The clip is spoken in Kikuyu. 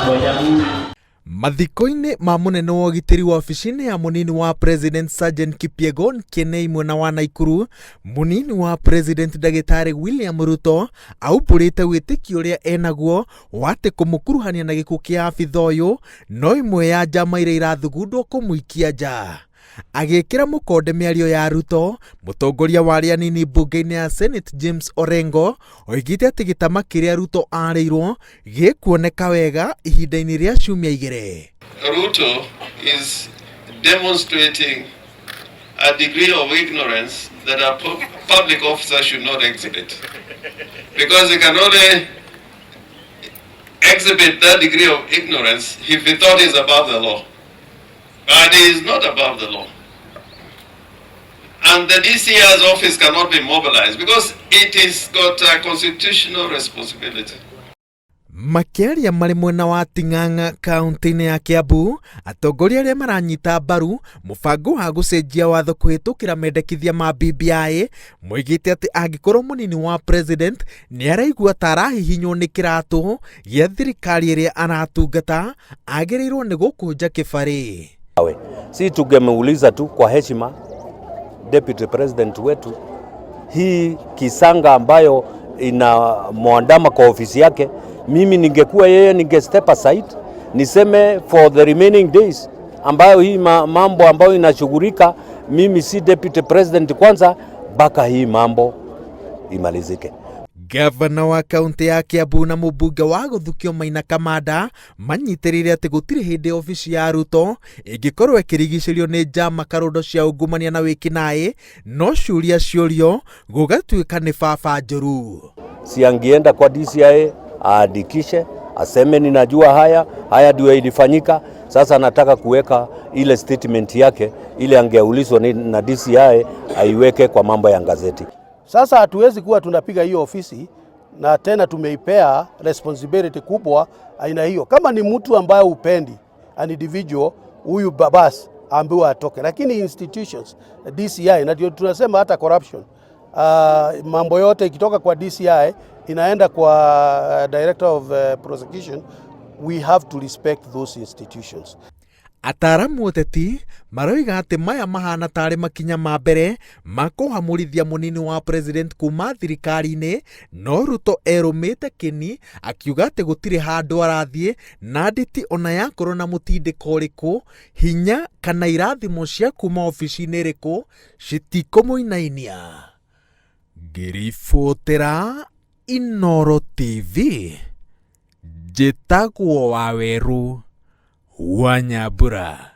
Kwa Jamhuri. Mathiko-inĩ ma mũnene wa ũgitĩri wabici-inĩ ya mũnini wa President Sergeant Kipyegon Kenei mwena wa Naikuru, mũnini wa President ndagĩtarĩ William Ruto aumbũrĩte wĩtĩkio ũrĩa enaguo wa atĩ kũmũkuruhania na gĩkuũ kĩa abitha ũyũ no ĩmwe ya njama iria irathugundwo kũmũikia nja. Agĩkĩra mũkonde mĩario ya Ruto, mũtongoria wa arĩa anini mbunge-inĩ ya Senate James Orengo oigĩte atĩ gĩtama kĩrĩa Ruto arĩirwo gĩkuoneka wega ihinda-inĩ rĩa ciumia igĩrĩ. Ruto is demonstrating a degree of ignorance that a public officer should not exhibit. Because he can only exhibit that degree of ignorance if he thought he's above the law. But he is not above the law. And the DCI's office cannot be mobilized because it is got a constitutional responsibility. Makĩaria marĩ mwena wa Ting'ang'a kaunti-inĩ ya Kiambu, atongoria arĩa maranyita mbaru mũbango wa gũcenjia watho kũhĩtũkĩra mendekithia ma BBI moigĩte atĩ angĩkorwo mũnini wa president nĩ araigua ta arahihinywo nĩ kĩratũ gĩa thirikari ĩrĩa aratungata agĩrĩirwo nĩ gũkũnja kĩbarĩ. Si tungemuuliza tu kwa heshima deputy president wetu, hii kisanga ambayo inamwandama kwa ofisi yake, mimi ningekuwa yeye ninge step aside niseme for the remaining days ambayo hii mambo ambayo inashughulika, mimi si deputy president kwanza mpaka hii mambo imalizike. Gavana wa kaunti ya Kiambu na mũmbunge wa gũthukio Maina Kamanda manyitĩrĩire atĩ gũtirĩ hĩndĩ obici ya Ruto ĩngĩkorwo ĩkĩrigicĩrio nĩ njama karũndo cia ungumania na wĩkinaĩ no ciũria ciũrio gũgatuĩka nĩ baba njũru. Si angeenda kwa DCI aandikishe aseme ninajua haya haya ndio ilifanyika. Sasa anataka kuweka ile statement yake ile angeulizwa na DCI aiweke kwa mambo ya gazeti. Sasa hatuwezi kuwa tunapiga hiyo ofisi na tena tumeipea responsibility kubwa aina hiyo. Kama ni mtu ambaye upendi an individual, huyu basi ambiwa atoke, lakini institutions DCI, na ndio tunasema hata corruption mambo yote ikitoka kwa DCI inaenda kwa Director of Prosecution. We have to respect those institutions. Ataaramu ũteti maroiga atĩ maya mahana tarĩ makinya ma mbere ma kũhamũrithia mũnini wa president kuma thirikari-inĩ, no Ruto erũmĩte kĩni akiuga atĩ gũtirĩ handũ arathiĩ na nditi ona yakorwo na mũtindĩko ũrĩkũ, hinya kana irathimo cia kuma obici-inĩ ĩrĩkũ citikũmũinainia. Ngĩribotera Inooro TV, njĩtagwo Wawerũ wa Nyambura.